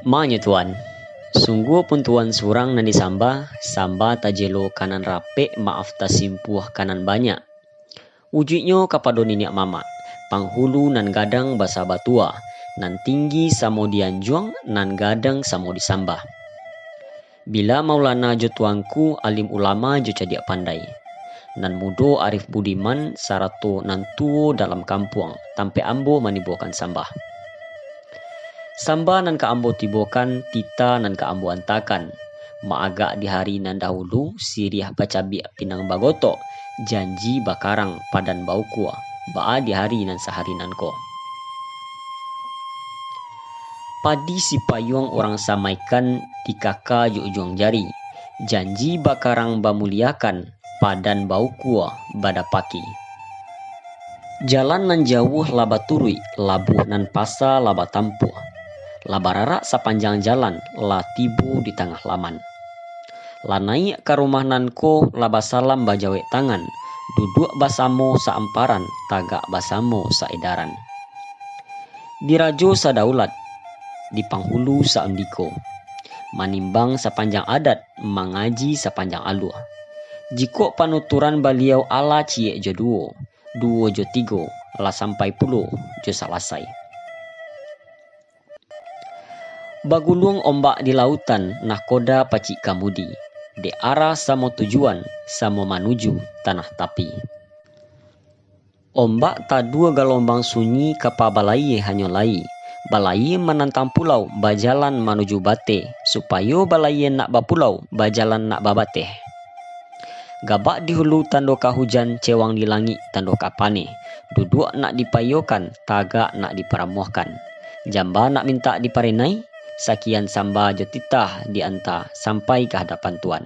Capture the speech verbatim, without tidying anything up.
Manyo Tuan, sungguah pun Tuan surang nan disambah, sambah tajelo ka nan rapek, maaf tasimpuah ka nan banyak. Ujuiknyo kapado niniak mamak, panghulu nan gadang basa batua, nan tinggi samo dianjuang, nan gadang samo disambah. Bila Maulana jo Tuanku, alim ulama jo cadiak pandai, nan mudo arif budiman, sarato nan tuo dalam kampuang, tampek ambo manibokan sambah. Sambah nan ka ambo tibokan, titah nan ka ambo antakan, maagak di hari nan dahulu, siriah bacabiak pinang bagotok, janji bakarang padan baukua, baa di hari nan sahari nan ko. Padi sipayuang urang samaikan, dikaka jo ujuang jari, janji bakarang bamuliakan, padan baukua badapaki. Jalan nan jauah lah baturuik, labuah nan pasa lah batampuah, lah bararak sapanjang jalan, lah tibo di tangah laman. Lah naiak ka rumah nan ko, lah basalam bajawek tangan, duduak basamo saamparan, tagak basamo saedaran. Dirajo sadaulat, dipanghulu saandiko, manimbang sapanjang adat, mangaji sapanjang alua. Jikok panuturan baliau alah ciek jo duo, duo jo tigo, lah sampai pulo jo salasai. Baguluang ombak di lautan, nahkoda pacik kamudi, dek arah samo tujuan, samo manuju tanah tapi. Ombak tadua galombang sunyi, kapa balayia hanyo lai, balayia manantang pulau, bajalan manuju bateh, supayo balayia nak bapulau, bajalan nak babateh. Gabak di hulu tando ka hujan, cewang di langik tando ka paneh, duduak nak dipaiyokan, tagak nak diparamuahkan, jamba nak mintak diparenai, sakian sambah jo titah dianta sampai ka hadapan Tuan.